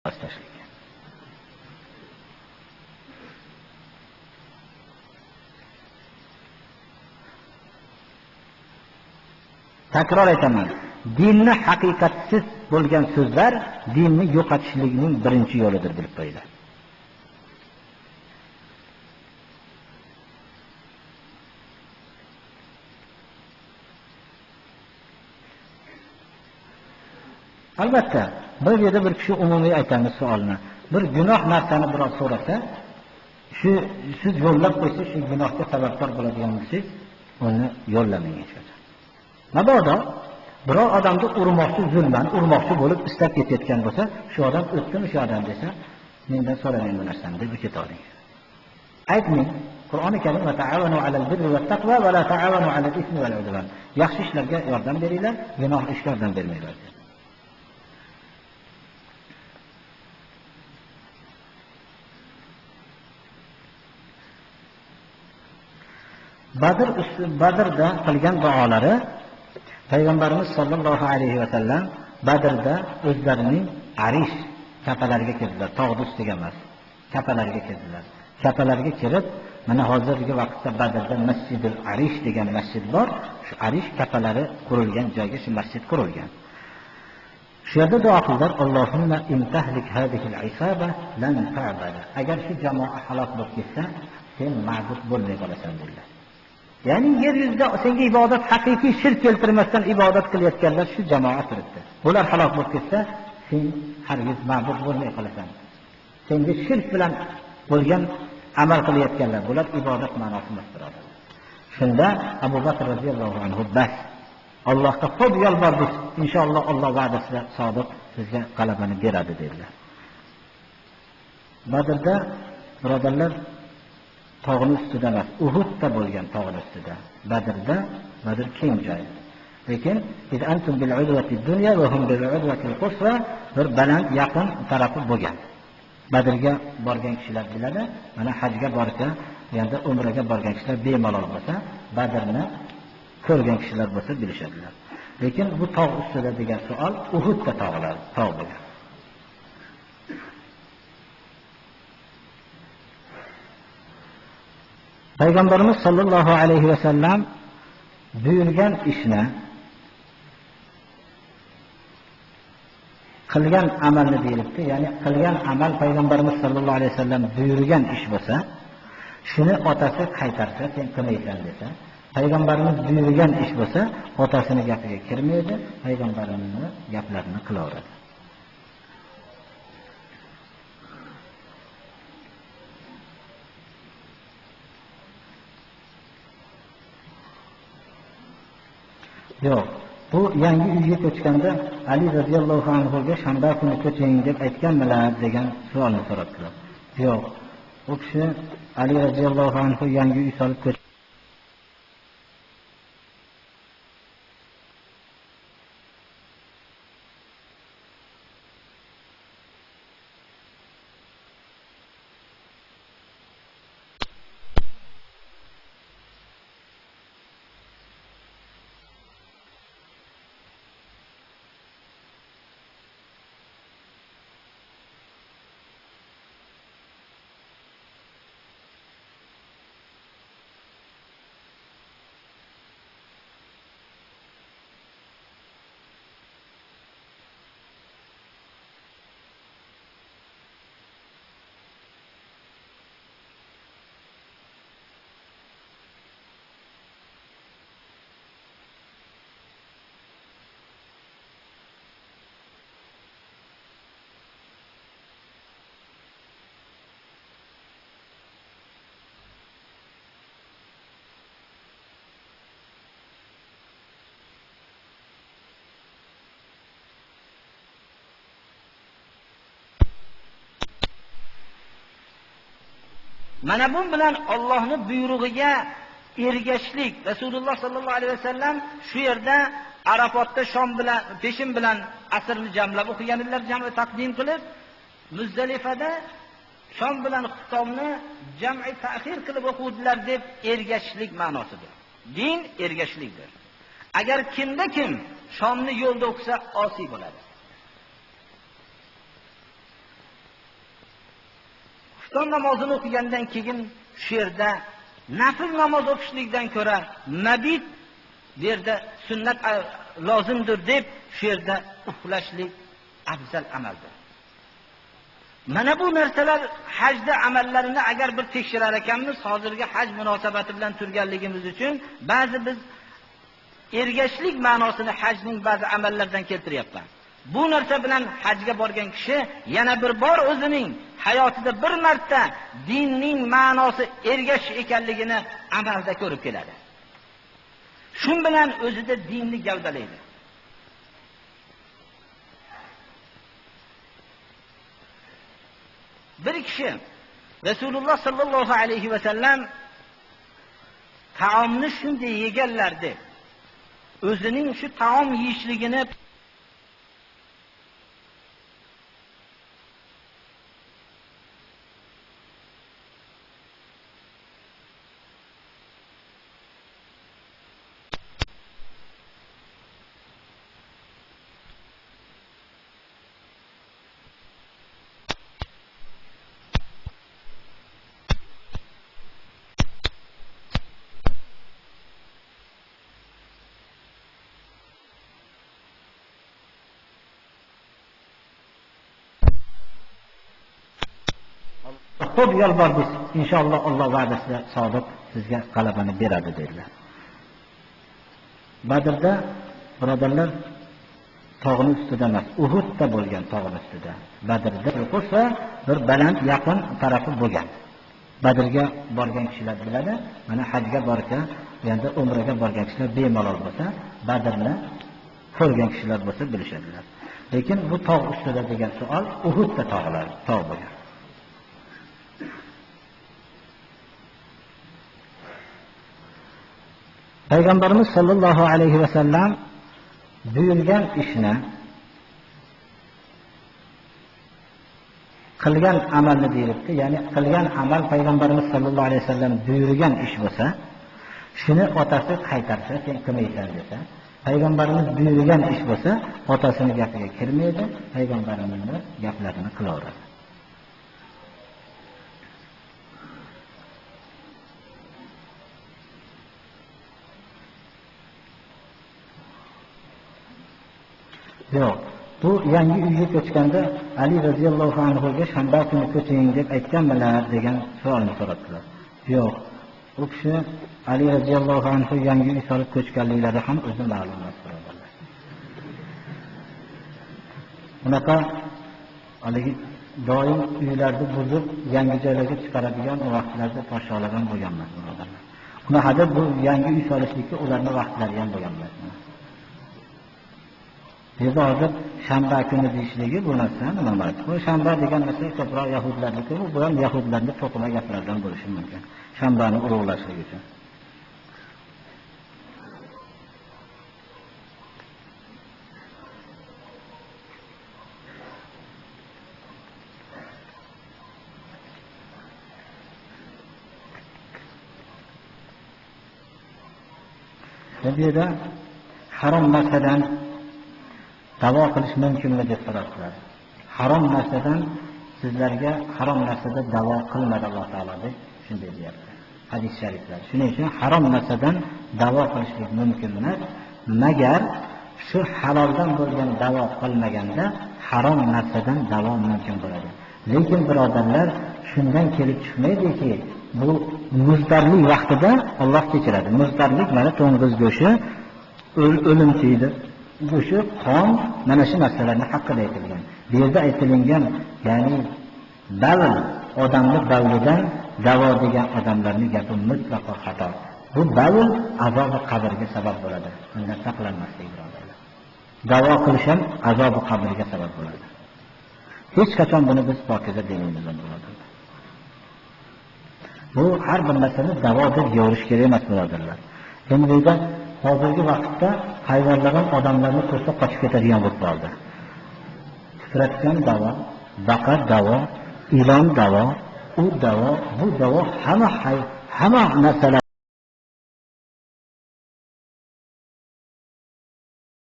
Tashlaydi. Takror aytaman, dinni haqiqatsiz bo'lgan so'zlar dinni yo'qotishlikning birinchi yo'lidir, bilib qo'yinglar. Albatta, bir yerda bir kishi umumiy aytamiz savolni. Bir gunoh narsani birov so'rasa, shu siz yo'llab qo'ysa, shu gunohga sababkor bo'ladigan bo'lsangiz, uni yo'llamang hech qachon. Mabodo biror odamni urmoqchi, zulman urmoqchi bo'lib istab ketayotgan bo'lsa, shu odam o'tdimi shu odam desa, mendan so'ramang bu narsani deb ketavering. Aytmang, Qur'oni Karim va ta'awanu 'alal birri va taqvo va la ta'awanu 'alal ismi val 'udvan. Yaxshi ishlarga yordam beringlar, gunoh ishga yordam bermanglar. Badrda qilgan duolari Payg'ambarimiz sollallohu alayhi va sallam Badrda o'zlarining Arish tepalariga kirdilar, tog'ni ustiga emas, tepalarga kirdilar. Tepalarga kirib, mana hozirgi vaqtda Badrda Masjidul Arish degan masjid bor. Shu Arish tepalari qurilgan joyga shu masjid qurilgan. Shu yerda duo qildilar: Allohumma in tahlik hadhihi al-isaba lan ta'bada. Agar shu jamoa halok bo'lib ketsa, sen ma'bud bo'lmay qolasan dedilar. Ya'ni yer yuzida senga ibodat, haqiqiy shirk keltirmasdan ibodat qilayotganlar shu jamoa turibdi. Bular halok bo'lib ketsa, sen hargiz ma'bud bo'lmay qolasan. Senga shirk bilan bo'lgan amal qilayotganlar, bular ibodat ma'nosi emas, birodarlar. Shunda Abu Bakr radhiyallohu anhu bas Allohga ko'p yolbordik, inshaalloh Alloh va'dasiga sodiq sizga g'alabani beradi dedilar. Badrda birodarlar tog'ning ustida emas, Uhudda bo'lgan tog'ning ustida. Badrda, Badr keng joy. Lekin iz antum bil udwati dunya va hum bil udwati al-qusra, bir baland yaqin tarafi bo'lgan. Badrga borgan kishilar biladi, mana hajga borsa, ya'ni umraga borgan kishilar bemalol bo'lsa, Badrni ko'rgan kishilar bo'lsa bilishadilar. Lekin bu tog' ustida degan savol Uhudda tog'lar, tog' bo'lgan. Payg'ambarimiz sollallohu alayhi va sallam buyurgan ishni, qilgan amalni deyilibdi. Ya'ni qilgan amal Payg'ambarimiz sollallohu alayhi va sallam buyurgan ish bo'lsa, shuni otasi qaytarsa, sen qilmaysan desa, Payg'ambarimiz buyurgan ish bo'lsa, otasini gapiga kirmaydi, payg'ambarimizni gaplarini qilaveradi. Yo'q, bu yangi uyga ko'chganda Ali radhiyallohu anhuga shanba kuni ko'ching deb aytganmilar degan savolni so'rabdilar. Yo'q, u kishi Ali radhiyallohu anhu yangi uy solib ko'ch Mana bu bilan Allohning buyrug'iga ergashishlik. Rasululloh sallallohu alayhi vasallam shu yerda Arafotda shom bilan peshin bilan asrni jamlab o'qiganlar, jam'i taqdim qilib, Muzdalifada shom bilan xuftonni jam'i ta'xir qilib o'quvdilar deb ergashishlik ma'nosidir. Din ergashishlikdir. Agar kimda kim shomni yo'lda o'qisa osiy bo'ladi. Xufton namozini o'qigandan keyin shu yerda nafl namoz o'qishlikdan ko'ra mabit bu yerda sunnat lozimdir deb shu yerda uxlashlik afzal amaldir. Mana bu narsalar hajda amallarini agar bir tekshirar ekanmiz, hozirgi haj munosabati bilan turganligimiz uchun ba'zi biz ergashlik ma'nosini hajning ba'zi amallaridan keltiryapman. Bu narsa bilan hajga borgan kishi yana bir bor o'zining hayotida bir marta dinning ma'nosi ergashish ekanligini amalda ko'rib keladi. Shun bilan o'zida dinni gavdalaydi. Bir kishi Rasululloh sallallohu alayhi va sallam taomni shunday yeganlar deb o'zining shu taom yeyishligini ko'p yolbordik, inshaalloh Alloh va'dasiga sodiq sizga g'alabani beradi dedilar. Badrda birodarlar tog'ning ustida emas, Uhudda bo'lgan tog'ning ustida. Badrda qo'sa bir baland yaqin tarafi bo'lgan. Badrga borgan kishilar biladi, mana hajga borgan, endi umraga borgan kishilar bemalol bo'lsa, Badrni ko'rgan kishilar bo'lsa bilishadilar. Lekin bu tog' ustida degan savol Uhudda tog'lar, tog' bo'lgan. Payg'ambarimiz sollallohu alayhi va sallam buyurgan ishni, qilgan amalni deyilibdi. Ya'ni qilgan amal Payg'ambarimiz sollallohu alayhi vasallam buyurgan ish bo'lsa, shuni otasi qaytarsa, sen qilmaysan desa, Payg'ambarimiz buyurgan ish bo'lsa, otasini gapiga kirmaydi, Payg'ambarimizni gaplarini qilaveradi. Yo'q, bu yangi uyga ko'chganda Ali roziyallohu anhuga shanba kuni ko'ching deb aytganmilar degan savolni so'rabdilar. Yo'q, u kishi Ali roziyallohu anhu yangi uy solib ko'chganliklari ham o'zi ma'lum emas birodarlar. Unaqa haligi doim uylarni buzib yangi joylarga chiqaradigan u vaqtlarda podsholar ham bo'lgan emas birodarlar. Unaqa bu yangi uy solishlikka ularning vaqtlari ham bo'lgan emas. Bizda hozir shanba kuni deyishligi bu narsa nima emas. Bu shanba degan narsa ko'proq yahudlarniki, bu ham yahudlarning to'qima gaplaridan bo'lishi mumkin. Shanbani ulug'lashlik uchun. Bu yerda harom narsadan davo qilish mumkinmi deb so'rabdilar. Harom narsadan sizlarga harom narsada davo qilmadi Alloh taolo deb shunday deyapti hadis shariflar. Shuning uchun harom narsadan davo qilishlik mumkin emas, magar shu haloldan bo'lgan davo qilmaganda harom narsadan davo mumkin bo'ladi. Lekin birodarlar, shundan kelib chiqmaydiki, bu muzdarlik vaqtida Alloh kechiradi. Muzdarlik mana to'ng'iz go'shti, o'limchiydi. Go'shti, qon, mana shu narsalarni haqida aytilgan. Bu yerda aytilingan, ya'ni bavl, odamni bavlidan davo degan odamlarning gapi mutlaqo xato. Bu bavl azobi qabrga sabab bo'ladi. Undan saqlanmaslik birodarlar. Davo qilish ham azobi qabrga sabab bo'ladi. Hech qachon buni biz pokiza demaymiz birodarlar. Bu har bir narsani davo deb yo'rish kerak emas birodarlar. Endi bu yerda hozirgi vaqtda hayvonlar ham odamlarni ko'rsa qochib ketadigan bo'lib qoldi. Titratgan davo, baqa davo, ilon davo, u davo, bu davo, hamma narsalar